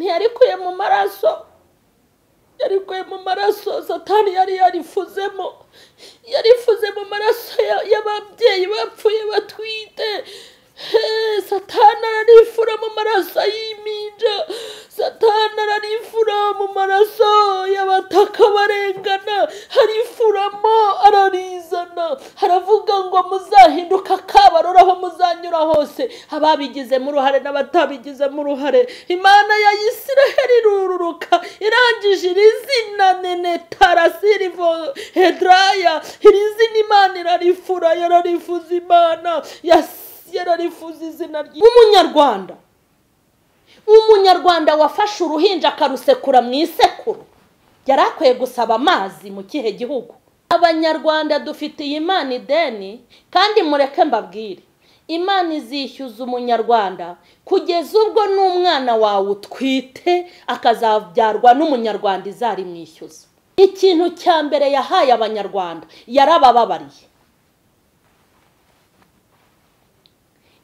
Ntiyarikuye mu maraso, yarikuye mu maraso Satani yari yarifuzemo, yarifuze mu maraso y'ababyeyi bapfuye batwite. Satani ararifura mu maraso y'impinja, Satani ararifura mu maraso y'abataka barengana, harifuramo ararizana, haravuga ngo muzahinduka kabarora aho muzanyura hose, ababigizemo uruhare n'abatabigizemo uruhare. Imana ya Isiraheli irururuka, irangije iri zina nene tarasirivo hedraya, iri zina Imana irarifura, yararifuza Imana yararifuza izina ry'umunyarwanda. Umunyarwanda wafashe uruhinja akarusekura mu isekuru yarakwiye gusaba amazi mu kihe gihugu? Abanyarwanda dufitiye Imana ideni, kandi mureke mbabwire, Imana izishyuza umunyarwanda kugeza ubwo n'umwana wawe utwite akazabyarwa n'umunyarwanda izarimwishyuza. Ikintu cya mbere yahaye abanyarwanda, yarabababariye.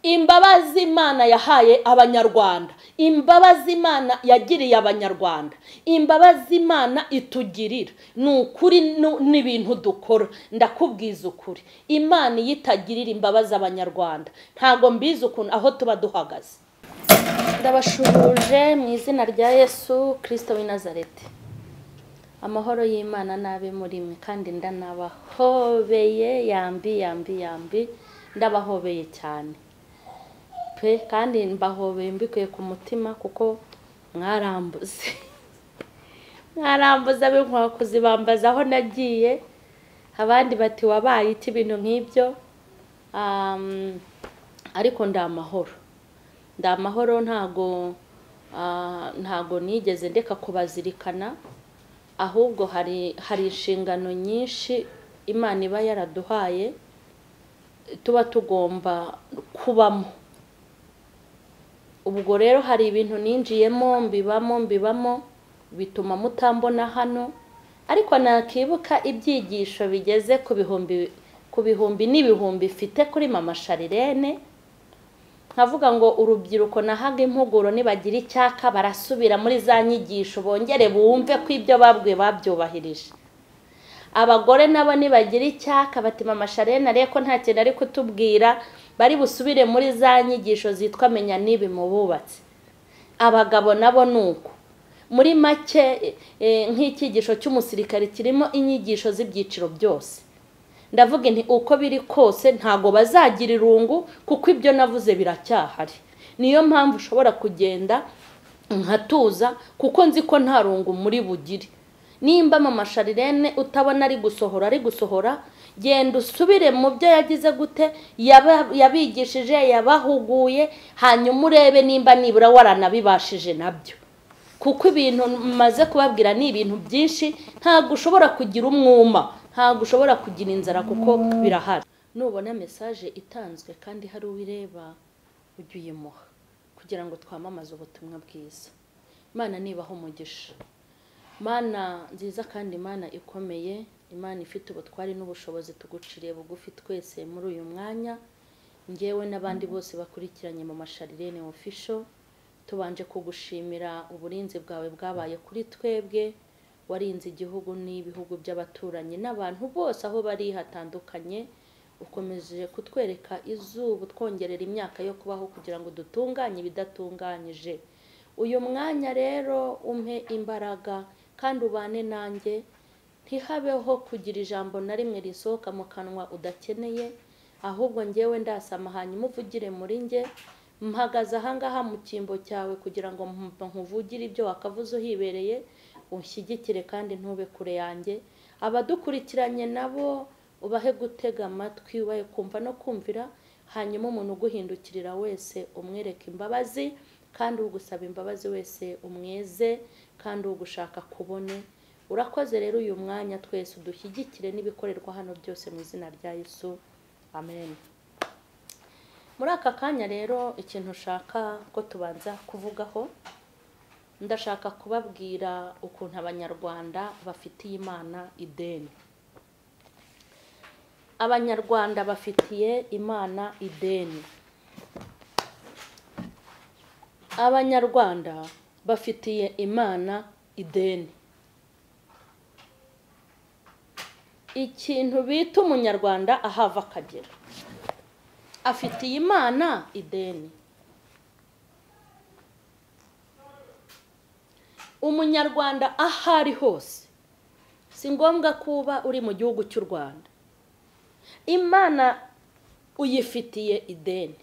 Imbabazi Imana yahaye abanyarwanda, imbabazi Imana yagiriye abanyarwanda, imbabazi Imana itugirira ni ukuri n'ibintu dukora. Ndakubwiza ukuri, Imana yitagirira imbabazi abanyarwanda ntago mbizi ukuntu aho tuba duhagaze. Ndabashuhuje mu izina rya Yesu Kristo w'i Nazareti. Amahoro y'Imana nabe muri mwe, kandi ndanabahobeye yambi yambi yambi, ndabahobeye cyane pe, kandi mbahobeye mbikuye ku mutima kuko mwarambuze mwarambuze ab'inkwakuzi bambaza aho nagiye, abandi bati wabaye iki, ibintu nk'ibyo. Ariko ndamahoro, ndamahoro, ntago nigeze ndeka kubazirikana, ahubwo hari inshingano nyinshi Imana iba yaraduhaye tuba tugomba kubamo. Ubwo rero hari ibintu ninjiyemo mbibamo bituma mutambona hano, ariko nakibuka ibyigisho bigeze ku bihumbi n'ibihumbi mfite kuri Mama Sharirene, nkavuga ngo urubyiruko nahaga impuguro nibagira icyaka barasubira muri za nyigisho bongere bumve ko ibyo babwiwe babyubahirije. Abagore nabo nibagira icyaka bati Mama Sharirene ariko nta kintu ari kutubwira, bari busubire muri za nyigisho zitwa menya nibi mu bubatsi. Abagabo nabo nuko muri make nk'icyigisho cy'umusirikare kirimo inyigisho z'ibyiciro byose. Ndavuga nti uko biri kose ntago bazagira irungu kuko ibyo navuze biracyahari. Niyo mpamvu ushobora kugenda nkatuza kuko nzi ko nta rungu muri bugire. Nimba Mama Sharirene utabona ari gusohora, genda usubire mu byo yagize gute, yabigishije, yabahuguye, hanyuma urebe nimba nibura waranabibashije nabyo. Kuko ibintu maze kubabwira ni ibintu byinshi, ntabwo ushobora kugira umwuma, ntabwo ushobora kugira inzara kuko birahari. Nubona message itanzwe kandi hari uwireba, ujye uyimuha kugira ngo twamamaze ubutumwa bwiza. Imana nibaho umugisha. Mana nziza kandi Imana ikomeye, Imana ifite ubutwari n'ubushobozi, tuguciriye bugufi twese muri uyu mwanya, ngewe n'abandi bose bakurikiranye mu Sharirene Official, tubanje kugushimira uburinzi bwawe bwabaye kuri twebwe, warinze igihugu n'ibihugu by'abaturanyi n'abantu bose aho bari hatandukanye, ukomeje kutwereka izuba, utwongerera imyaka yo kubaho kugira ngo dutunganye ibidatunganyije. Uyu mwanya rero umpe imbaraga kandi ubane nanjye, ntihabeho kugira ijambo na rimwe risohoka mu kanwa udakeneye, ahubwo ngewe ndasama hanyuma uvugire muri nge. Mpagaze ahangaha mu cyimbo cyawe kugira ngo nkuvugire ibyo wakavuze uhibereye, unshyigikire kandi ntube kure yanjye. Abadukurikiranye nabo ubahe gutega amatwi, ubahe kumva no kumvira, hanyuma umuntu uguhindukirira wese umwereke imbabazi, kandi ugusaba imbabazi wese umweze, kandi ugushaka kubone. Urakoze rero uyu mwanya twese udushyigikire n'ibikorerwa hano byose mu izina rya Yesu, amen. Muri aka kanya rero ikintu ushaka ko tubanza kuvugaho, ndashaka kubabwira ukuntu abanyarwanda bafitiye Imana ideni. Abanyarwanda bafitiye Imana ideni. Abanyarwanda bafitiye Imana ideni. Ikintu bita umunyarwanda ahava akagera afitiye Imana ideni. Umunyarwanda ahari hose, si ngombwa kuba uri mu gihugu cy'u Rwanda, Imana uyifitiye ideni.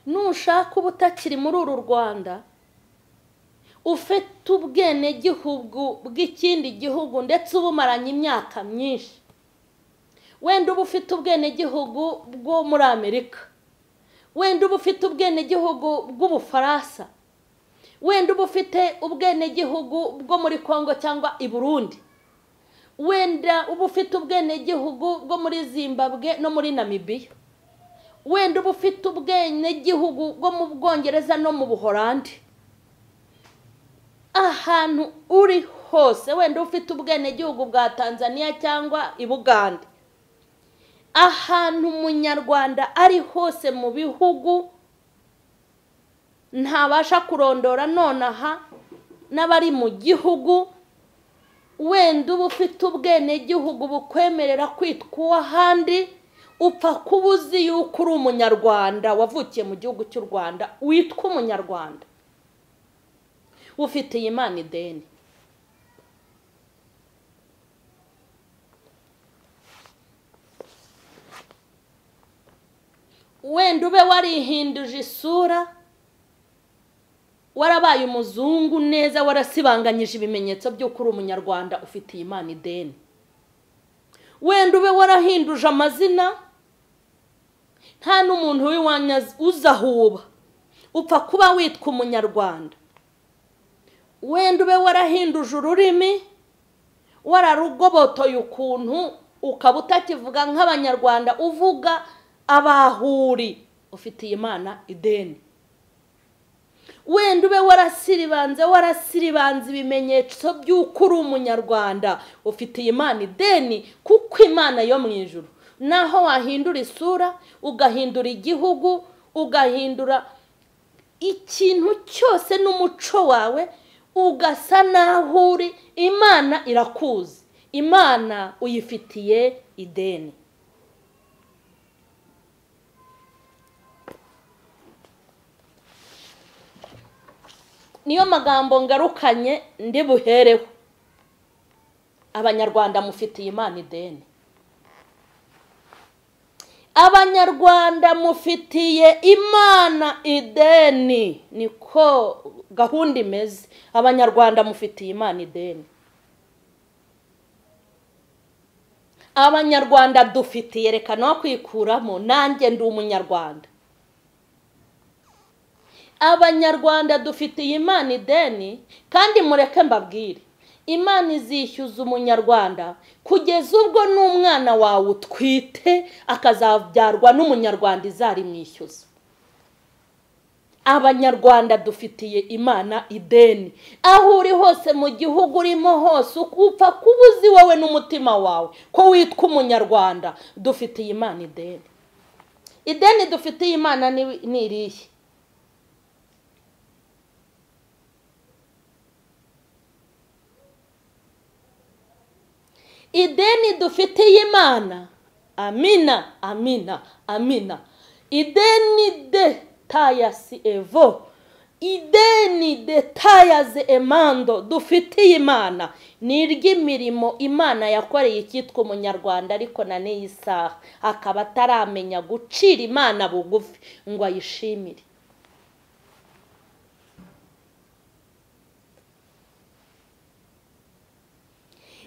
Nushaka uba utakiri muri uru Rwanda, ufite ubwenegihugu bw'ikindi gihugu ndetse ubumaranye imyaka myinshi, wenda uba ufite ubwenegihugu bwo muri Amerika, wenda uba ufite ubwenegihugu bw'Ubufaransa, wenda uba ufite ubwenegihugu bwo muri Kongo cyangwa i Burundi, wenda uba ufite ubwenegihugu bwo muri Zimbabwe no muri Namibia, wenda uba ufite ubwenegihugu bwo mu Bwongereza no mu Buholandi. Ahantu uri hose, wenda ufite ubwenegihugu bwa Tanzania cyangwa i Bugande, ahantu umunyarwanda ari hose mu bihugu ntabasha kurondora nonaha n'abari mu gihugu, wenda uba ufite ubwenegihugu bukwemerera kwitwa uw'ahandi, upfa kuba uzi yuko uri umunyarwanda wavukiye mu gihugu cy'u Rwanda, witwa umunyarwanda, ufitiye Imana ideni. Wenda ube warihinduje isura, warabaye umuzungu neza, warasibanganyije ibimenyetso by'uko uri umunyarwanda, ufitiye Imana ideni. Wenda ube warahinduje amazina, nta n'umuntu w'iwanyu uzahuba, upfa kuba witwa umunyarwanda. Wenda ube warahinduje ururimi, wararugobotoye ukuntu ukaba utakivuga nk'abanyarwanda, uvuga abahuri, ufitiye Imana ideni. Wenda ube warasiribanze ibimenyetso by'uko uri umunyarwanda, ufitiye Imana ideni, kuko Imana yo mu ijuru naho wahindura isura, ugahindura igihugu, ugahindura ikintu cyose n'umuco wawe, ugasa naho uri, Imana irakuzi, Imana uyifitiye ideni. Niyo magambo ngarukanye ndi buhereho. Abanyarwanda mufitiye Imana ideni. Abanyarwanda mufitiye Imana ideni, niko gahunda imeze. Abanyarwanda mufitiye Imana ideni. Abanyarwanda dufitiye, reka no kwikuramo, nanjye ndi umunyarwanda. Abanyarwanda dufitiye Imana ideni, kandi mureke mbabwire, Imana izishyuza umunyarwanda kugeza ubwo n'umwana wawe utwite akazabyarwa n'umunyarwanda izarimwishyuza. Abanyarwanda dufitiye Imana ideni. Aho uri hose mu gihugu urimo hose, upfa kuba uzi wowe n'umutima wawe ko witwa umunyarwanda, dufitiye Imana ideni. Ideni dufitiye Imana ni irihe? Ideni dufitiye Imana, amina, amina, amina. Ideni de tayasi evo, ideni de tayaze emando dufitiye Imana ni iry'imirimo Imana yakoreye icyitwa umunyarwanda, ariko na n'iyi saha akaba ataramenya gucira Imana bugufi ngo ayishimire.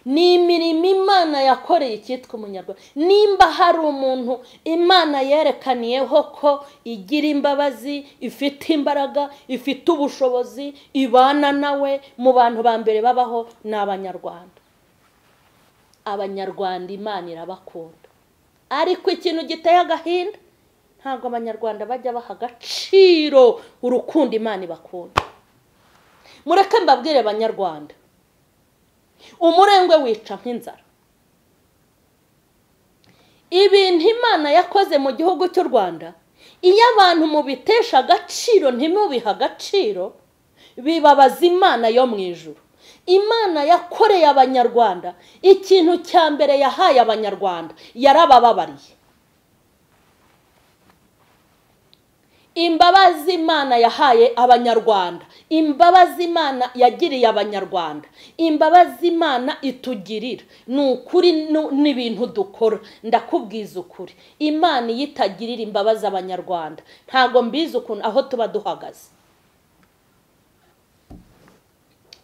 Ni imirimo Imana yakoreye icyitwa umunyarwanda. Nimba hari umuntu Imana yerekaniyeho ko igira imbabazi, ifite imbaraga, ifite ubushobozi, ibana nawe, mu bantu ba mbere babaho ni abanyarwanda. Abanyarwanda Imana irabakunda, ariko ikintu giteye agahinda, ntabwo abanyarwanda bajya baha agaciro urukundo Imana ibakunda. Mureke mbabwire abanyarwanda, umurengwe wica nk'inzara. Ibintu Imana yakoze mu gihugu cy'u Rwanda Iyo abantu mubitesha agaciro ntimubiha agaciro, bibabaza Imana yo mu ijuru. Imana yakoreye abanyarwanda ikintu cya mbere yahaye abanyarwanda, yarabababariye. Imbabazi Imana yahaye abanyarwanda, imbabazi Imana yagiriye abanyarwanda, imbabazi Imana itugirira ni ukuri n'ibintu dukora. Ndakubwiza ukuri, Imana iyo itagirira imbabazi abanyarwanda ntago mbizi ukuntu aho tuba duhagaze.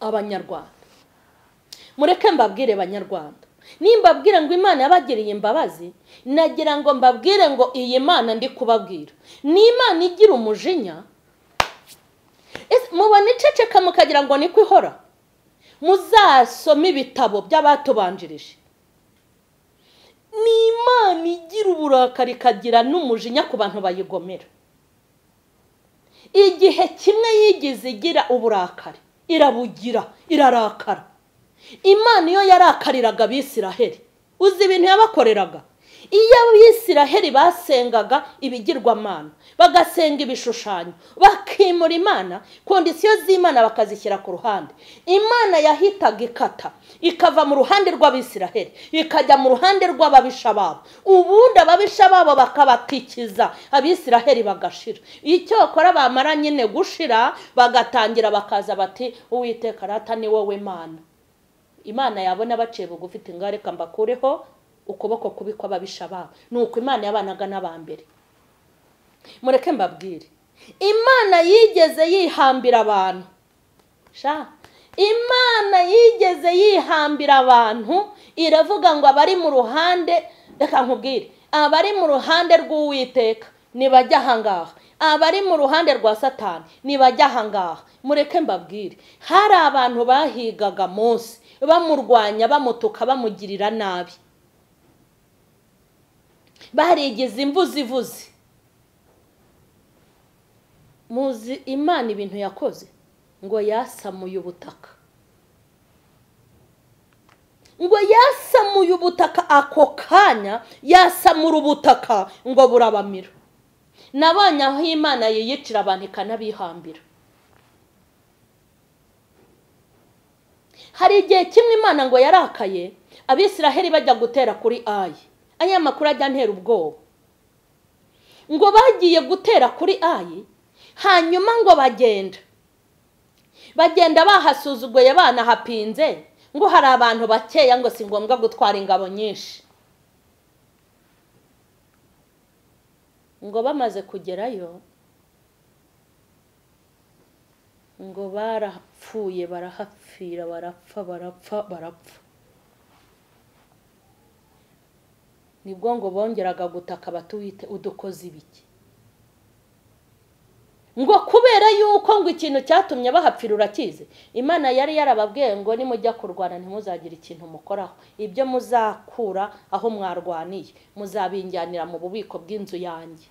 Abanyarwanda, mureke mbabwire banyarwanda, nimbabwire ngo Imana yabagiriye imbabazi, nagira ngo mbabwire ngo iyi Mana ndi kubabwira ni Imana igira umujinya. Mubona iceceka mukagira ngo niko ihora. Muzasome ibitabo by'abatubanjirije. Ni Imana igira uburakari ikagira n'umujinya ku bantu bayigomera. Igihe kimwe yigize igira uburakari, irabugira, irarakara. Imana iyo yarakariraga Abisiraheli, uzi ibintu yabakoreraga? Iyo Abisiraheli basengaga ibigirwamana, bagasenga ibishushanyo, bakimura Imana, kondisiyo z'Imana bakazishyira ku ruhande, Imana yahitaga ikata ikava mu ruhande rw'Abisiraheli ikajya mu ruhande rw'ababisha babo, ubundi ababisha babo bakabatikiza, Abisiraheli bagashira. Icyokora bamara nyine gushira, bagatangira bakaza bati Uwiteka rata ni wowe Mana. Imana yabona baciye bugufi iti ngareka mbakureho ukuboko kubi kw'ababisha babo. Nuko Imana yabanaga n'abambere. Mureke mbabwire, Imana yigeze yihambira abantu. Sha, Imana yigeze yihambira abantu, iravuga ngo abari mu ruhande, reka nkubwire, abari mu ruhande rw'Uwiteka nibajya ahangaha, abari mu ruhande rwa Satani nibajya ahangaha. Mureke mbabwire, hari abantu bahigaga Mose, bamurwanya, bamutuka, bamugirira nabi, barigize imvuzivuzi. Muzi Imana ibintu yakoze? Ngo yasamuye ubutaka, ngo yasamuye ubutaka ako kanya, yasamura ubutaka ngo burabamira. Nabonye aho Imana yiyicira abantu ikanabihambira. Hari igihe kimwe Imana ngo yarakaye, Abisiraheli bajya gutera kuri Ayi. Aya makuru ajya ntera ubwoba. Ngo bagiye gutera kuri Ayi, hanyuma ngo bagenda bahasuzuguye, banahapinze, ngo hari abantu bakeya, ngo si ngombwa gutwara ingabo nyinshi. Ngo bamaze kugerayo, ngo barapfuye, barahapfira, barapfa, barapfa, barapfa. Nibwo ngo bongeraga gutaka batuwite udukoze ibiki. Ngo kubera yuko ngo ikintu cyatumye bahapfira urakize, Imana yari yarababwiye ngo nimujya kurwana ntimuzagira ikintu mukoraho, ibyo muzakura aho mwarwaniye muzabinjyanira mu bubiko bw'inzu yanjye.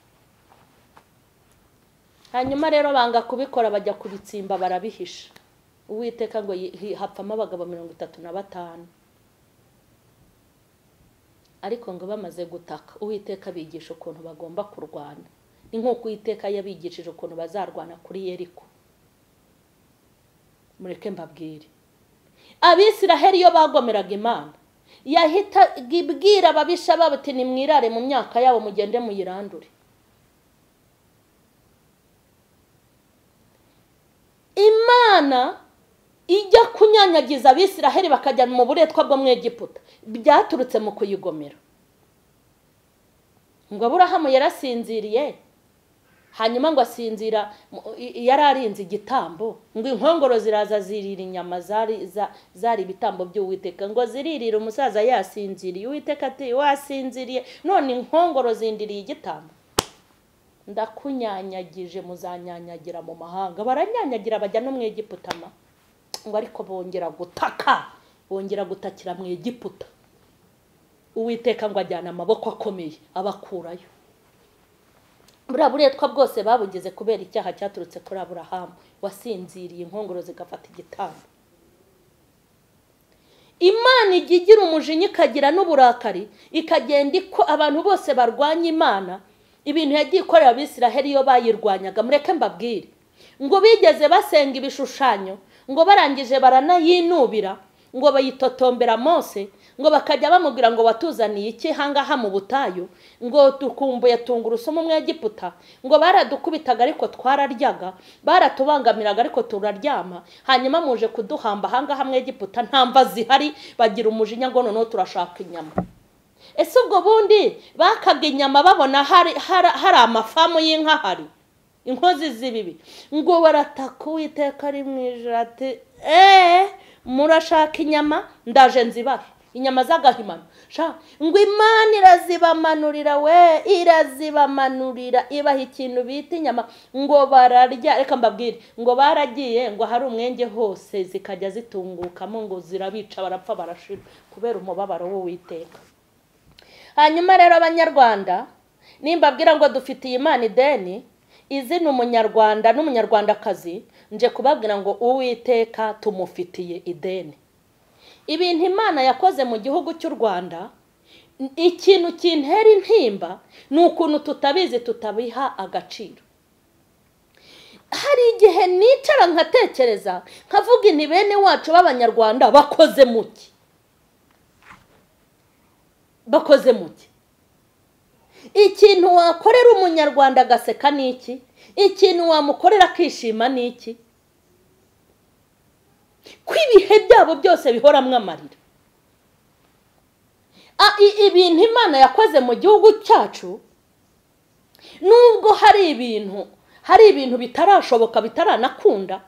Hanyuma rero banga kubikora, bajya kubitsimba barabihisha. Uwiteka ngo hapfamo abagabo 35. Ariko ngo bamaze gutaka, Uwiteka abigisha ukuntu bagomba kurwana. Ni nk'uko Uwiteka yabigishije ukuntu bazarwana kuri Yeriko. Mureke mbabwire, Abisiraheli iyo bagomeraga Imana, yahita ibwira ababisha babo ati nimwirare mu myaka yabo mugende muyirandure. Imana ijya kunyanyagiza Abisiraheli bakajya mu buretwa bwo mu Egiputa, byaturutse mu kuyigomera. Ngo Aburahamu yarasinziriye, hanyuma ngo asinzira yararinze igitambo, ngo inkongoro ziraza zirira inyama zari ibitambo by'Uwiteka, ngo ziririra umusaza yasinziriye. Uwiteka ati wasinziriye, none inkongoro zindiriye igitambo, ndakunyanyagije muzanyanyagira mu mahanga. Baranyanyagira bajya no mu Egiputa, ngo ariko bongera gutaka, bongera gutakira mu Egiputa. Uwiteka ngo ajyana amaboko akomeye abakurayo. Buriya buretwa bwose babugeze kubera icyaha cyaturutse kuri Aburahamu wasinziriye, inkongoro zigafata igitambo. Imana ijya igira umujinya ikagira n'uburakari, ikagenda iko abantu bose barwanya Imana, Ibintu yagiye ikorera Abisiraheli iyo bayirwanyaga, mureke mbabwire ngo bigeze basenga ibishushanyo, ngo barangije baranayinubira, ngo bayitotombera Mose, ngo bakajya bamubwira ngo watuzaniye iki hangaha mu butayu, ngo dukumbuye tungurusumu mu Egiputa, ngo baradukubitaga ariko twararyaga, baratubangamiraga ariko turaryama, hanyuma muje kuduhamba hangaha mu Egiputa nta mva zihari. Bagira umujinya ngo noneho turashaka inyama. Ese ubwo bundi bakaga inyama babona hari amafamu y'inka, hari inkozi z'ibibi, ngo barataka Uwiteka ari mu ijuru ati murashaka inyama, ndaje nzibahe inyama z'agahimano. Ngo Imana irazibamanurira, we irazibamanurira, ibaha ikintu bita inyama, ngo bararya. Reka mbabwire ngo baragiye, ngo hari umwenge hose zikajya zitungukamo, ngo zirabica barapfa barashira kubera umubabaro w'Uwiteka. Hanyuma rero Abanyarwanda, nimbabwira ngo dufitiye Imana ideni, izina umunyarwanda n'umunyarwandakazi, nje kubabwira ngo Uwiteka tumufitiye ideni. Ibintu Imana yakoze mu gihugu cy'u Rwanda, ikintu kintera intimba ni ukuntu tutabizi, tutabiha agaciro. Hari igihe nicara nkatekereza nkavuga inti bene wacu b'Abanyarwanda bakoze muki, bakoze muki? Ikintu wakorera umunyarwanda agaseka ni iki? Ikintu wamukorera akishima ni iki? Ko ibihe byabo byose bihoramwo amarira. Ibintu Imana yakoze mu gihugu cyacu, nubwo hari ibintu bitarashoboka, bitaranakunda,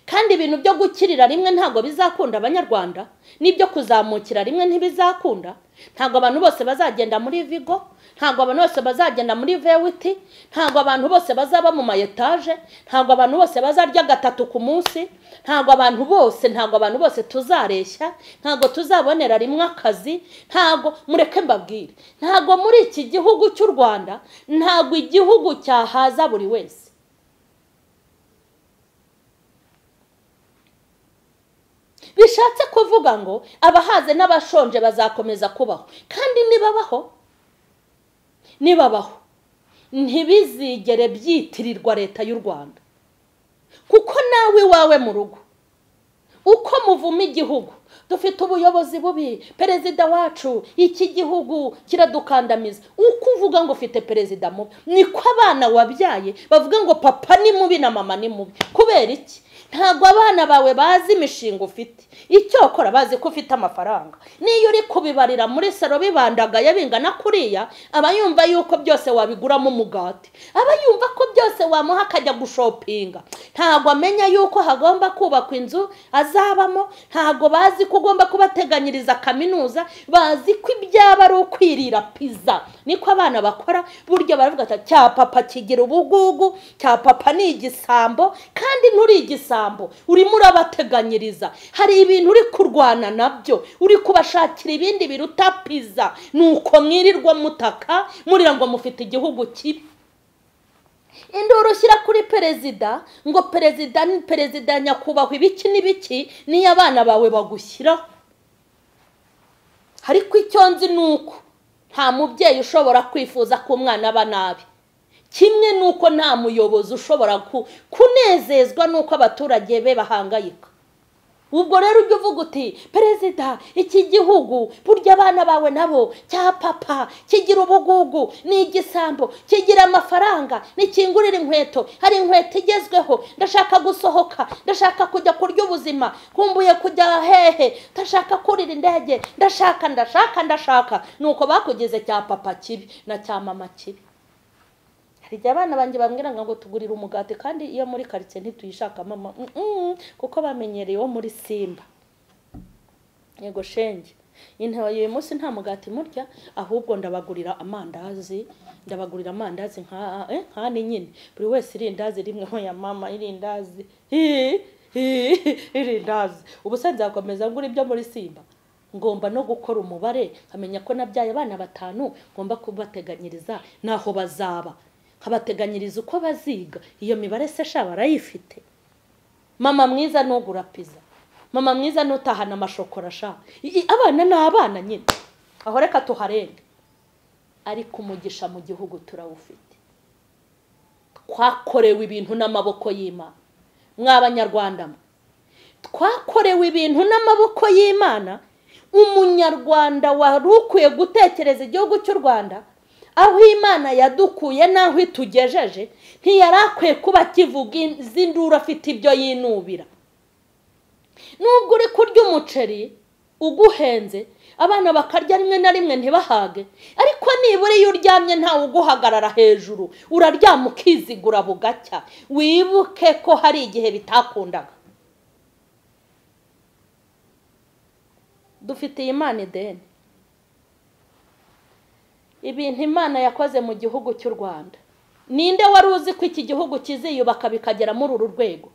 kandi ibintu byo gukirira rimwe ntabwo bizakunda Abanyarwanda, n'ibyo kuzamukira rimwe ntibizakunda. Ntabwo abantu bose bazagenda muri Vigo, ntabwo abantu bose bazagenda muri Vewiti, ntabwo abantu bose bazaba mu mayetaje, ntabwo abantu bose bazarya gatatu ku munsi, ntabwo abantu bose tuzareshya, ntabwo tuzabonera rimwe akazi, ntabwo, mureke mbabwire, ntabwo muri iki gihugu cy'u Rwanda, ntabwo igihugu cyahaza buri wese. Bishatse kuvuga ngo abahaze n'abashonje bazakomeza kubaho, kandi nibabaho ntibizigere byitirirwa leta y'u Rwanda, kuko nawe iwawe mu rugo uko muvuma igihugu, dufite ubuyobozi bubi, perezida wacu iki gihugu kiradukandamiza, uko uvuga ngo ufite perezida mubi niko abana wabyaye bavuga ngo papa ni mubi na mama ni mubi. Kubera iki? Ntabwo abana bawe bazi imishinga ufite, icyo ukora bazi ko ufite amafaranga. Niyo uri kubibarira muri saro bibandagaye bingana kuriya, aba yumva yuko byose wabiguramo umugati, aba yumva ko byose wamuha akajya gushopinga. Ntabwo amenya yuko hagomba kubakwa inzu azabamo, ntabwo bazi ko ugomba kubateganyiriza kaminuza, bazi ko ibyaba ari ukwirira pizza. Niko abana bakora, buryo baravuga ati cya papa kigira ubugugu, cya papa ni igisambo, kandi nturi igisambo, urimo urabateganyiriza. Hari ibintu uri kurwana nabyo, uri kubashakira ibindi biruta pizza. Nuko mwirirwa mutaka murira ngo mufite igihugu kibi. Induru ushyira kuri perezida ngo perezida ni perezida nyakubahwa ibiki n'ibiki, niyo abana bawe bagushyiraho. Ariko icyo nzi nuko nta mubyeyi ushobora kwifuza ko umwana aba nabi, kimwe nuko nta muyobozi ushobora kunezezwa nuko abaturage be bahangayika. Ubwo rero ujya uvuga uti perezida iki gihugu burya abana bawe nabo cya papa kigira ubugugu, ni igisambo, kigira amafaranga, nikingurira inkweto, hari inkweto igezweho, ndashaka gusohoka, ndashaka kujya kurya ubuzima, nkumbuye kujya hehe, ndashaka kurira indege, ndashaka ndashaka ndashaka. Nuko bakugeze cya papa kibi na cya mama kibi. Hari igihe abana banjye bambwira ngo tugurire umugati, kandi iyo muri quartier ntituyishaka mama, kuko bamenyereye wo muri Simba. Yego shenge, intebe y'uyu munsi nta mugati murya, ahubwo ndabagurira amandazi, ndabagurira amandazi nka ni nyine, buri wese irindazi rimwe. Hoya mama irindazi, irindazi. Ubu se nzakomeza ngura ibyo muri Simba? Ngomba no gukora umubare nkamenya ko nabyaye abana batanu, ngomba kubateganyiriza naho bazaba, nkabateganyiriza uko baziga. Iyo mibare se sha barayifite. Mama mwiza nugura pizza, mama mwiza nutahana amashokora sha. Abana ni abana nyine, aho reka tuharenge. Ariko umugisha mu gihugu turawufite. Twakorewe ibintu n'amaboko y'Imana. Mw'abanyarwanda, twakorewe ibintu n'amaboko y'Imana. Umunyarwanda wari ukwiye gutekereza igihugu cy'u Rwanda aho Imana yadukuye n'aho itugejeje, ntiyari akwiye kuba akivuga izinduru afite ibyo yinubira. Nubwo uri kurya umuceri uguhenze, abana bakarya rimwe na rimwe ntibahage, ariko nibura iyo uryamye ntawe uguhagarara hejuru, uraryama ukizigura bugacya. Wibuke ko hari igihe bitakundaga. Dufitiye Imana ideni. Ibintu Imana yakoze mu gihugu cy'u Rwanda, ninde wari uzi ko iki gihugu kiziyubaka bikagera muri uru rwego?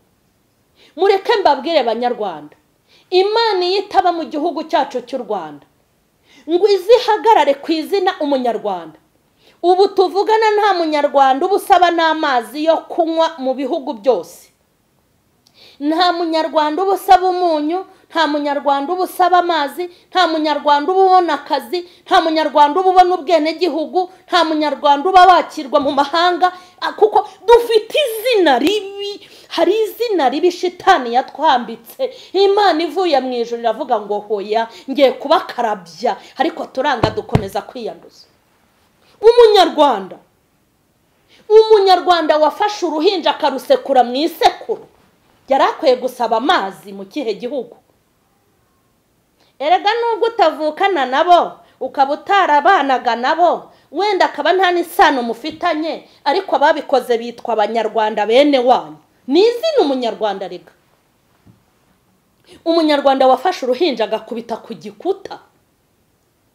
Mureke mbabwire Banyarwanda, Imana iyo itaba mu gihugu cyacu cy'u Rwanda ngo izihagarare ku izina umunyarwanda, ubu tuvugana nta munyarwanda uba usaba n'amazi yo kunywa mu bihugu byose, nta munyarwanda uba usaba umunyu, nta munyarwanda uba usaba amazi, nta munyarwanda uba ubona akazi, nta munyarwanda uba ubona ubwenegihugu, nta munyarwanda uba wakirwa mu mahanga, kuko dufite izina ribi. Hari izina ribi shitani yatwambitse. Imana ivuye mu ijuru iravuga ngo hoya, ngiye kubakarabya, ariko turanga dukomeza kwiyanduza. Umunyarwanda wafashe uruhinja akarusekura mu isekuru, yari akwiye gusaba amazi mu kihe gihugu? Erega nubwo utavukana nabo, ukaba utarabanaga nabo, wenda akaba nta n'isano mufitanye, ariko ababikoze bitwa Abanyarwanda bene wanyu. Ni izina umunyarwanda rega. Umunyarwanda wafashe uruhinja agakubita ku gikuta,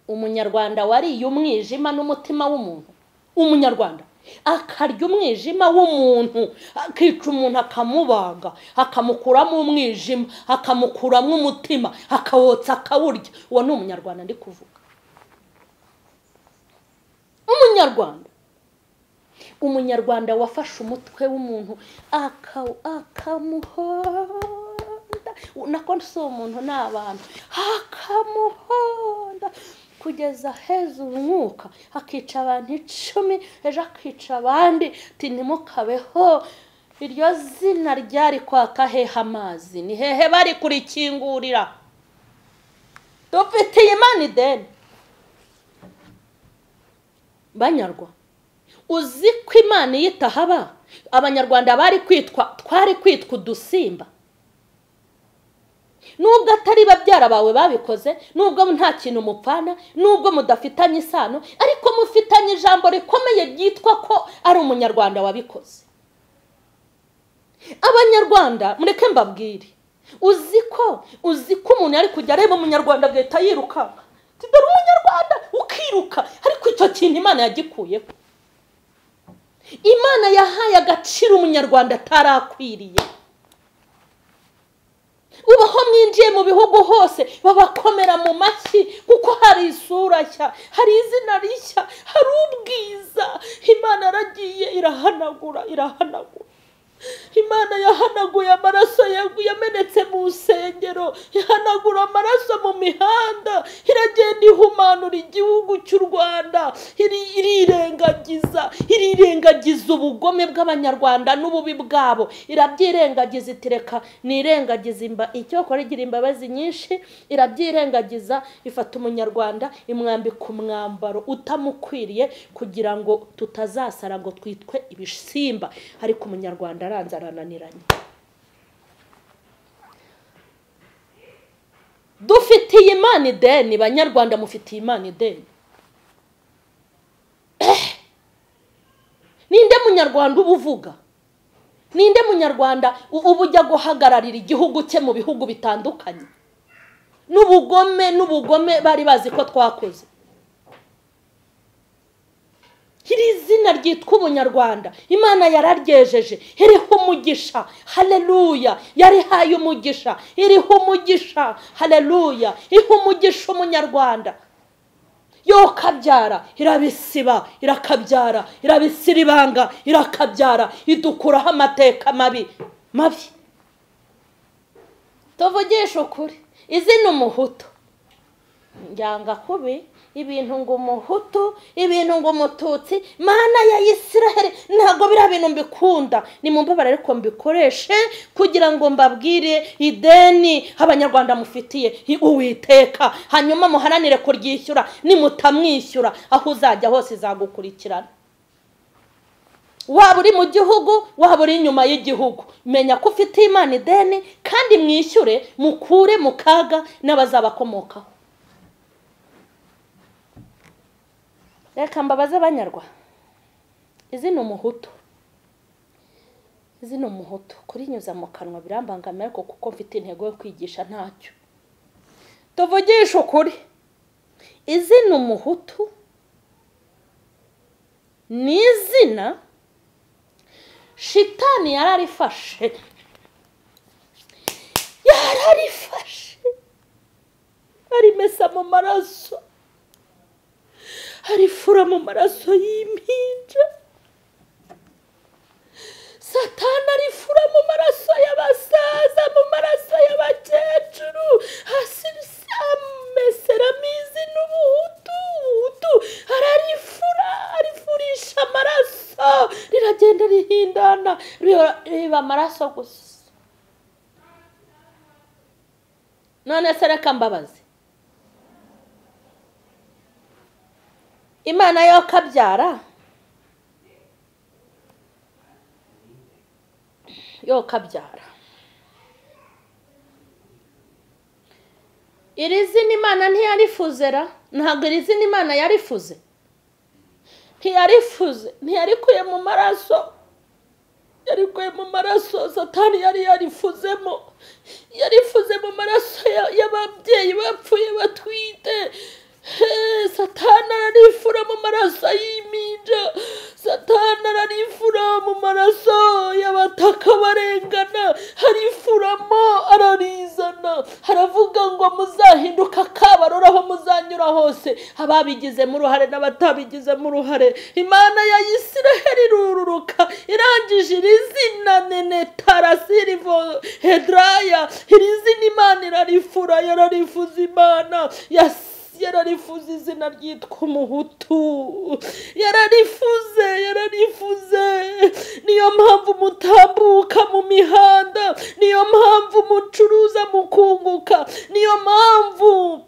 umunyarwanda wariye umwijima n'umutima w'umuntu, umunyarwanda akarya umwijima w'umuntu, akica umuntu akamubaga, akamukuramo umwijima, akamukuramo umutima, akawotsa akawurya, uwo ni umunyarwanda ndi kuvuga. Umunyarwanda wafashe umutwe w'umuntu akamuhonda, nako si umuntu ni abantu, akamuhonda kugeza heza umwuka, akica abantu 10, ejo akica abandi, ati ntimukabeho. Iryo zina ryari kwaka hehe amazi? Ni hehe bari kurikingurira? Dufitiye Imana ideni. Banyarwa, uzi ko Imana iyo itahaba Abanyarwanda bari kwitwa, twari kwitwa udusimba. Nubwo atari babyara bawe babikoze, nubwo nta kintu mupfana, nubwo mudafitanye isano, ariko mufitanye ijambo rikomeye ryitwa ko ari umunyarwanda wabikoze. Abanyarwanda, mureke mbabwire, uzi ko umuntu ari kujya areba umunyarwanda agahita yiruka, dore umunyarwanda ukiruka, ariko icyo kintu Imana yagikuyeho. Imana yahaye agaciro umunyarwanda atarakwiriye. Ubaho mwinjiye mu bihugu hose babakomera mu mashyi, kuko hari isura nshya, hari izina rishya, hari ubwiza. Imana yaragiye irahanagura, irahanagura. Imana yahanaguye amaraso yamenetse mu nsengero, ihanagura amaraso mu mihanda, iragenda ihumanura igihugu cy'u Rwanda, irirengagiza ubugome bw'Abanyarwanda n'ububi bwabo, irabyirengagiza itireka nirengagiza icyokora igira imbabazi nyinshi, irabyirengagiza ifata umunyarwanda imwambika umwambaro utamukwiriye kugira ngo tutazasara ngo twitwe ibisimba. Ariko umunyarwanda aranze arananiranye. Dufitiye Imana ideni, Banyarwanda mufitiye Imana ideni. Ninde munyarwanda ubuvuga? Ninde munyarwanda ubu ujya guhagararira igihugu cye mu bihugu bitandukanye? N'ubugome bari bazi ko twakoze. Iri zina ryitwa ubunyarwanda Imana yararyejeje, iriho umugisha, haleluya, yarihaye umugisha, iriho umugisha, haleluya, iha umugisha umunyarwanda. Yo kabyara irabisiba, irakabyara, irabisira ibanga, irakabyara, idukuraho amateka mabi mabi. Tuvugisha ukuri, izina umuhutu njyanga kubi, Ibintu ngo umuhutu, ibintu ngo umututsi, mana ya Isiraheli, ntabwo biriya bintu mbikunda. Nimumbabare ariko mbikoreshe kugira ngo mbabwire ideni abanyarwanda mufitiye Uwiteka, hanyuma muharanire kuryishyura. Nimutamwishyura aho uzajya hose izagukurikirana. Waba uri mu gihugu, waba uri inyuma y'igihugu, menya ko ufite Imana ideni, kandi mwishyure, mukure mu kaga n'abazabakomokaho. Reka mbabaze banyarwa, izina umuhutu, izina umuhutu kurinyuza mu kanwa birambangamiye, ariko kuko mfite intego yo kwigisha ntacyo. Tuvugishe ukuri, izina umuhutu ni izina shitani yararifashe, yararifashe arimesa mu maraso, arifura mu maraso y'impinja. Satani arifura mu maraso y'abasaza, mu maraso y'abakecuru, hasi ameseramo izina ubuhutu, ubuhutu ararifura, arifurisha amaraso, riragenda rihindana, riba amaraso gusa. None se reka mbabaze, Imana yo kabyara, yo kabyara, iri zina Imana ntiyarifuzera, ntabwo iri zina Imana yarifuze, ntiyarifuze, ntiyarikuye mu maraso, yarikuye mu maraso Satani yari yarifuzemo, yarifuze mu maraso y'ababyeyi bapfuye batwite. Satani ararifura mu maraso y'impinja, Satani ararifura mu maraso y'abataka barengana, harifuramo ararizana, haravuga ngo muzahinduka kabarora aho muzanyura hose, ababigizemo uruhare n'abatabigizemo uruhare. Imana ya Isiraheli irururuka, irangije iri zina Nenetarasirivo Hedraya, iri zina Imana irarifura, yararifuza Imana yararifuze izina ryitwa umuhutu, yararifuze, yararifuze. Niyo mpamvu mutambuka mu mihanda, niyo mpamvu mucuruza mukunguka, niyo mpamvu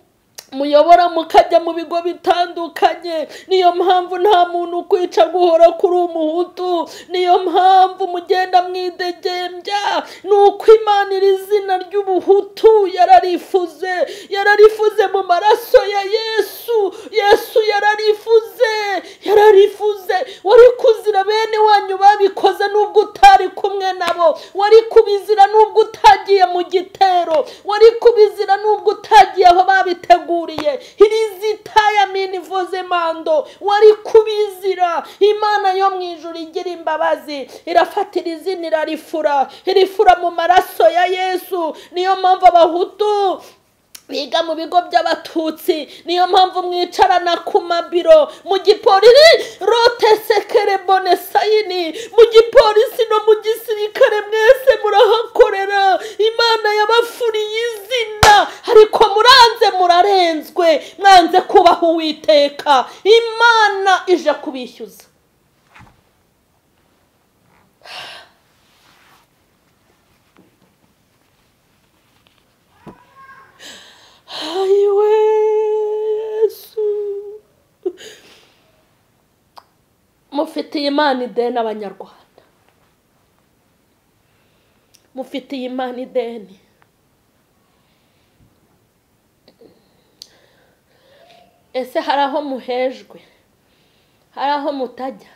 muyobora mukajya mu bigo bitandukanye, niyo mpamvu nta muntu ukwica guhora kuri umuhutu, niyo mpamvu mugenda mwidegembya. Nuko Imana iri zina ry'ubuhutu yararifuze, yararifuze mu maraso ya Yesu. Yesu yararifuze, yararifuze. Wari kuzira bene wanyu babikoze nubwo utari kumwe nabo, wari kubizira nubwo utagiye mu gitero, wari kubizira nubwo utagiye aho babiteguye. Irizitaya minivoze mando, wari kubizira. Imana yo mu ijuru igira imbabazi, irafatira izina irarifura, irifura mu maraso ya Yesu. Niyo mpamvu abahutu biga mu bigo by'abatutsi, niyo mpamvu mwicarana ku mabiro mu gipolisi rote sekere bone sayini, mu gipolisi no mu gisirikare mwese murahakorera. Imana yabafuriye izina, ariko muranze, murarenzwe, mwanze kubaho Uwiteka. Imana ije kubishyuza. Ayiwe Yesu, mufitiye Imana ideni abanyarwanda, mufitiye Imana ideni. Ese hari aho muhejwe, hari aho mutajya,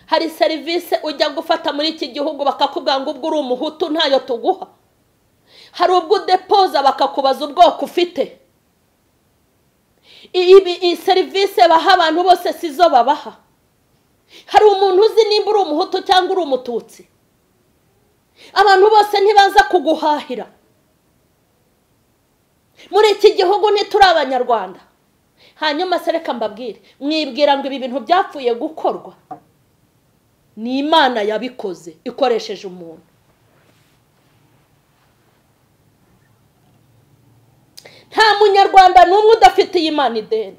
hari serivisi ujya gufata muri iki gihugu bakakubwira ngo ubwo uri umuhutu ntayo tuguha, hari ubwo udepoza bakakubaza ubwoko ufite. Ibi serivisi baha abantu bose sizo babaha. Hari umuntu uzi nimba uri umuhutu cyangwa uri umututsi? Abantu bose ntibaza kuguhahira muri iki gihugu, ntituri abanyarwanda. Hanyuma se reka mbabwire, mwibwira ngo ibi bintu byapfuye gukorwa ni Imana yabikoze ikoresheje umuntu. Nta munyarwanda n'umwe udafitiye Imana ideni.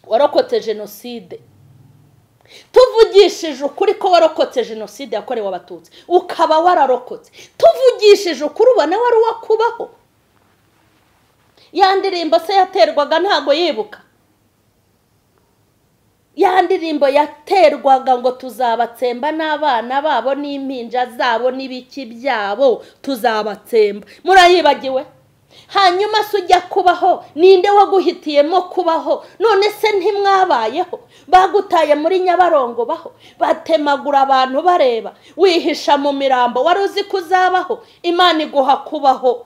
Warokotse jenoside, tuvugishije ukuri ko warokotse jenoside yakorewe Abatutsi, ukaba wararokotse, tuvugishije ukuri ubona wari uwakubaho. Ya ndirimbo se yaterwaga ntago yibuka, ya ndirimbo yaterwaga ngo tuzabatsemba n'abana babo n'impinja zabo n'ibiki byabo tuzabatsemba, murayibagiwe? Hanyuma se ujya kubaho, ninde waguhitiyemo kubaho? None se ntimwabayeho? Bagutaye muri Nyabarongo baho, batemagura abantu bareba, wihisha mu mirambo, wari uzi ko uzabaho? Imana iguha kubaho.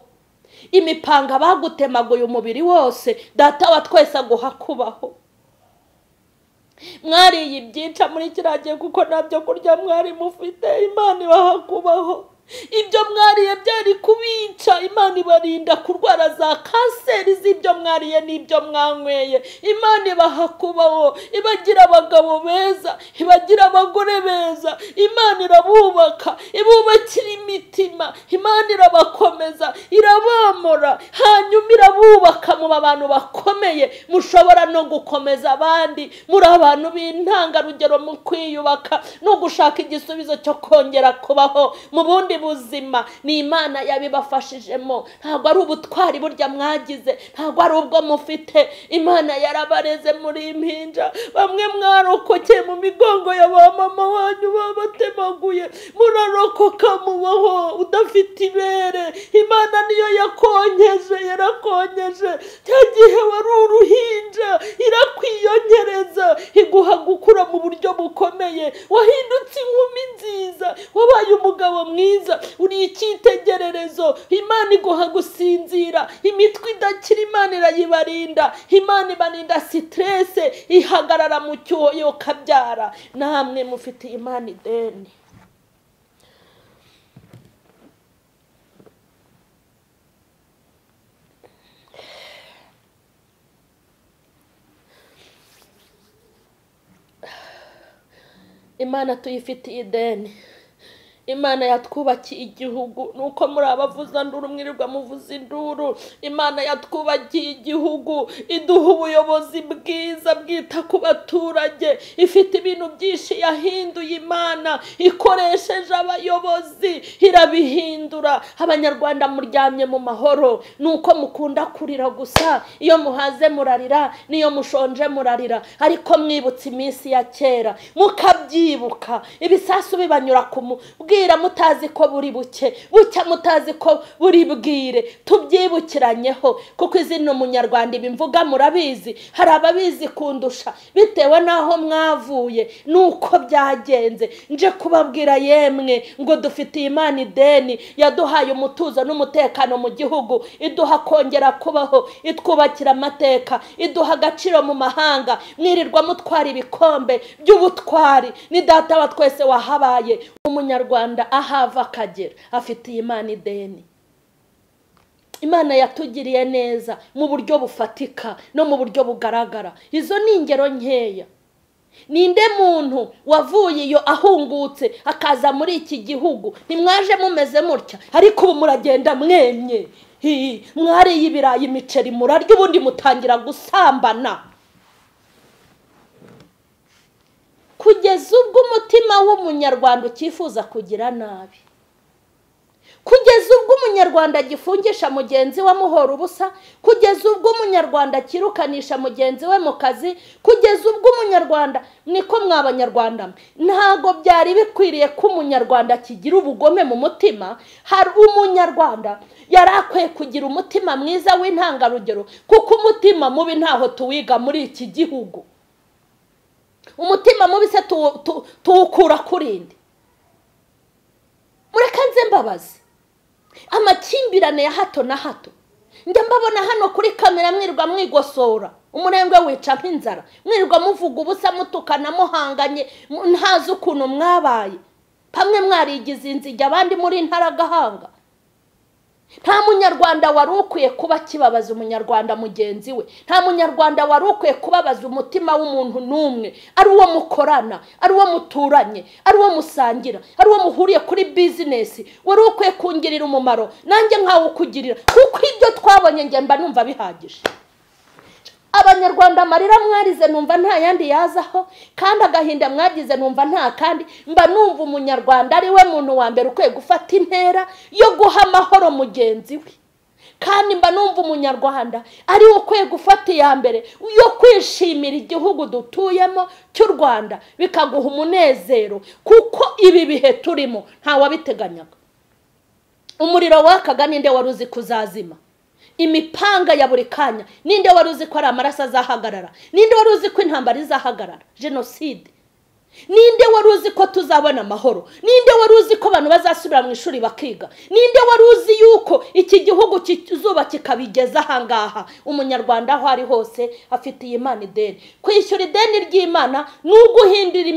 Imipanga bagutemaguye umubiri wose, Data wa twese aguha kubaho. Mwariye ibyica muri kiragiye kuko ntabyo kurya mwari mufite, Imana ibaha kubaho. Ibyo mwariye byari kubica, Imana ibarinda kurwara za kanseri z'ibyo mwariye n'ibyo mwanyweye. Imana ibaha kubaho, ibagira abagabo beza, ibagira abagore beza. Imana irabubaka, ibubakira imitima, Imana irabakomeza, irabamora, hanyuma irabubaka mu bantu bakomeye, mushobora no gukomeza abandi. Muri abantu b'intangarugero mu kwiyubaka no gushaka igisubizo cyo kongera kubaho mu bundi buzima. Ni Imana yabibafashijemo, ntabwo ari ubutwari burya mwagize, ntabwo ari ubwo mufite. Imana yarabareze muri impinja, bamwe mwarokokeye mu migongo ya ba mama wanyu babatemaguye, murarokoka mubaho udafite ibere. Imana niyo yakonkeje, yarakonkeje cya gihe wari uruhinja, irakwiyongereza, iguha gukura mu buryo bukomeye. Wahindutse inkumi nziza, wabaye umugabo mwiza, uri icyitegererezo. Imana iguha gusinzira, imitwe idakira Imana irayibarinda, Imana ibarinda sitrese, ihagarara mu cyuho yo kabyara. Namwe mufite Imana ideni. Imana tuyifitiye ideni. Imana yatwubakiye igihugu, nuko muri abavuza nduru mwirirwa muvuza induru. Imana yatwubakiye igihugu, iduha ubuyobozi bwiza bwita ku baturage, ifite ibintu byinshi yahinduye. Imana ikoresheje abayobozi irabihindura. Abanyarwanda muryamye mu mahoro, nuko mukunda kurira gusa. Iyo muhaze murarira, niyo mushonje murarira, ariko mwibutse iminsi ya kera, mukabyibuka. Ibisasu bibanyura ku bwira mutazi ko buri buke, bucya mutazi ko buri bwire. Tubyibukiranyeho kuko izina umunyarwanda ibimvuga murabizi, hari ababizi kundusha bitewe naho mwavuye nuko byagenze. Nje kubabwira yemwe ngo dufitiye Imana ideni, yaduhaye umutuzo n'umutekano mu gihugu, iduha kongera kubaho, itwubakira amateka, iduha agaciro mu mahanga. Mwirirwa mutwara ibikombe by'ubutwari, ni Data wa twese wahabaye. Umunyarwanda ahava akagera afitiye Imana ideni. Imana yatugiriye neza mu buryo bufatika no mu buryo bugaragara. Izo ni ingero nkeya. Ninde muntu wavuye iyo ahungutse akaza muri iki gihugu? Ntimwaje mumeze mutya, ariko ubu muragenda mwemye. Mwariye ibirayi, imiceri murarya, ubundi mutangira gusambana, kugeza ubwo umutima w'umunyarwanda ukifuza kugira nabi, kugeza ubwo umunyarwanda agifungisha mugenzi we amuhora ubusa, kugeza ubwo umunyarwanda akirukanisha mugenzi we mu kazi, kugeza ubwo umunyarwanda, niko mw'abanyarwanda, ntago byari bikwiriye ko umunyarwanda akigira ubugome mu mutima. Hari umunyarwanda yari akwiye kugira umutima mwiza w'intangarugero, kuko umutima mubi ntaho tuwiga muri iki gihugu. Umutima mubi se tuwukura kurinde? Mureka nze mbabazi amakimbirane ya hato na hato. Njya mbabona hano kuri kamera mwirirwa mwigosora, umurengwe wica nk'inzara, mwirirwa muvuga ubusa, mutukana, muhanganye, ntazi ukuntu mwabaye. Bamwe mwarigize inzige, abandi muri ntaragahanga. Nta munyarwanda wari ukwiye kuba kibabaza umunyarwanda mugenzi we. Nta munyarwanda wari ukwiye kubabaza umutima w'umuntu n'umwe, ari uwo mukorana, ari uwo muturanye, ari uwo musangira, ari uwo muhuriye kuri business. Wari ukwiye kungirira umumaro, nanjye nkawukugirira, kuko ibyo twabonye njye mba numva bihagije. Abanyarwanda amarira mwarize numva nta yandi yazaho, kandi agahinda mwagize numva nta kandi. Mba numva umunyarwanda ari we muntu wa mbere ukwiye gufata intera yo guha amahoro mugenzi we, kandi mba numva umunyarwanda ari we ukwiye gufata iya mbere yo kwishimira igihugu dutuyemo cy'u Rwanda, bikaguha umunezero, kuko ibi bihe turimo ntawabiteganyaga. Umuriro wakaga ninde wari uzi kuzazima? Imipanga ya buri kanya ninde wari uzi ko ari amaraso azahagarara? Ninde wari uzi ko intambara izahagarara, jenoside? Ninde wari uzi ko tuzabona amahoro? Ninde wari uzi ko abantu bazasubira mu ishuri bakiga? Ninde wari uzi yuko iki gihugu kizuba kikabigeza ahangaha? Umunyarwanda aho ari hose afitiye Imana ideni. Kwishyura ideni ry'Imana ni uguhindura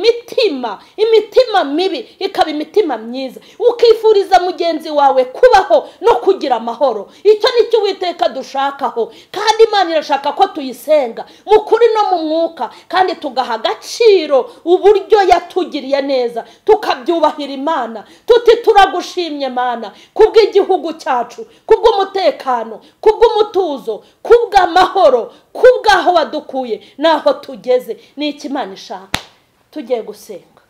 imitima mibi ikaba imitima myiza, ukifuriza mugenzi wawe kubaho no kugira amahoro. Icyo nicyo Uwiteka dushakaho, kandi Imana irashaka ko tuyisenga mu kuri no mu mwuka, kandi tugaha agaciro uburyo yatugiriye neza, tukabyubahira Imana tuti turagushimye Mana kubw'igihugu cyacu, kubw'umutekano, kubw'umutuzo, kubw'amahoro, kubw'aho wadukuye naho tugeze. Ni iki Imana ishaka? Tugiye gusenga.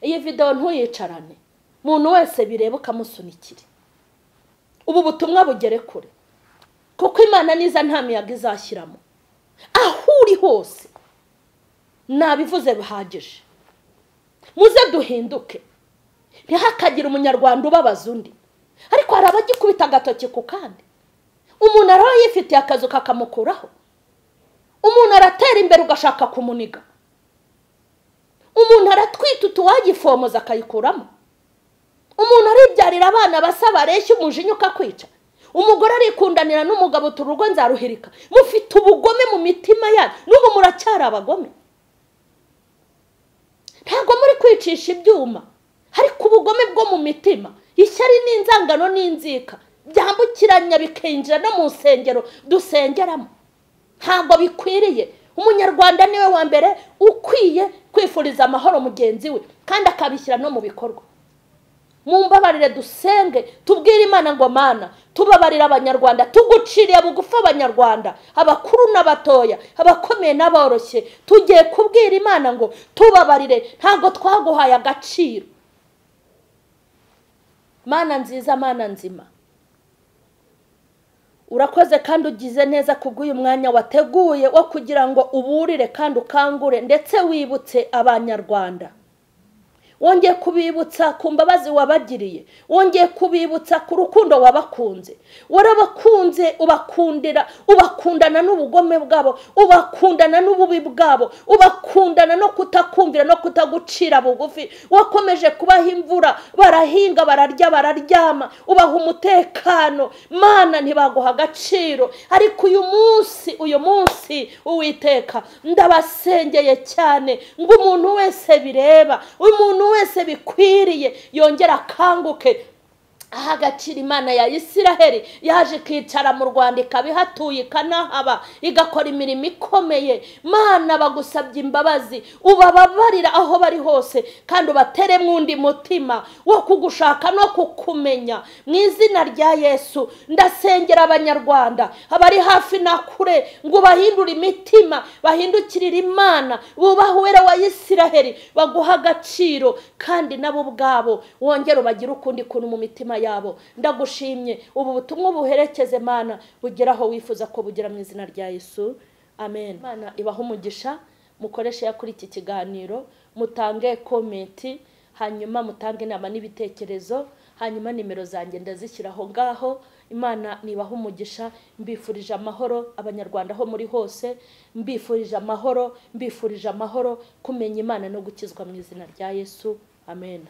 Iyi video ntuyicarane, umuntu wese bireba ukamusunikire, ubu butumwa bugere kure, kuko Imana niza nta miyaga izashyiramo. Aho uri hose nabivuze bihagije, muze duhinduke, ntihakagire umunyarwanda ubabaza undi. Ariko hari abagikubita agatoki ku kandi. Umuntu araba yifitiye akazu kakamukuraho, umuntu aratera imbere ugashaka kumuniga, umuntu aratwita utuwagifomoza akayikuramo, umuntu aribyarira abana basa bareshya umujinya ukakwica, umugore arikundanira n'umugabo turugo nzaruhirika. Mufite ubugome mu mitima yanyu, n'ubu muracyari abagome. Ntabwo muri kwicisha ibyuma, ariko ubugome bwo mu mitima, ishyari n'inzangano n'inzika byambukiranya bikinjira no mu nsengero dusengeramo. Ntabwo bikwiriye. Umunyarwanda niwe wa mbere ukwiye kwifuriza amahoro mugenzi we, kandi akabishyira no mu bikorwa. Mumbabarire dusenge, tubwire Imana ngo Mana tubabarira abanyarwanda, tuguciriye bugufi abanyarwanda, abakuru n'abatoya, abakomeye n'aboroshye. Tugiye kubwira Imana ngo tubabarire, ntabwo twaguhaye agaciro. Mana nziza, Mana nzima, urakoze kandi ugize neza kubw'uyu mwanya wateguye wo kugira ngo uburire kandi ukangure ndetse wibutse abanyarwanda. Wongeye kubibutsa ku mbabazi wabagiriye, wongeye kubibutsa ku rukundo wabakunze. Warabakunze, ubakundira, ubakundana n'ubugome bwabo, ubakundana n'ububi bwabo, ubakundana no kutakumvira no kutagucira bugufi. Wakomeje kubaha imvura, barahinga, bararya, bararyama, ubaha umutekano. Mana ntibaguha agaciro. Ariko uyu munsi Uwiteka ndabasengeye cyane ngo umuntu wese bireba, umuntu wese bikwiriye yongera akanguke, aha agaciro Imana ya Isiraheli yaje kwicara mu Rwanda ikabihatuye ikanahaba igakora imirimo ikomeye. Mana bagusabye imbabazi, ubababarira aho bari hose, kandi ubateremo undi mutima wo kugushaka no kukumenya. Mu izina rya Yesu ndasengera abanyarwanda abari hafi na kure ngo bahindure imitima, bahindukirire Imana, bubahe Uwera wa Isiraheli, baguha agaciro, kandi nabo ubwabo wongere ubagire ukundi kuntu mu mitima yabo. Ndagushimye, ubu butumwa buherekeze Mana bugera aho wifuza ko bugera mu izina rya Yesu, amen. Mana ibahe umugisha, mukoreshe ya kuri iki kiganiro, mutange komenti, hanyuma mutange inama n'ibitekerezo, hanyuma nimero zanjye ndazishyiraho ngaho. Imana nibahe umugisha, mbifurije amahoro abanyarwanda aho muri hose, mbifurije amahoro, mbifurije amahoro, kumenya Imana no gukizwa mu izina rya Yesu, amen.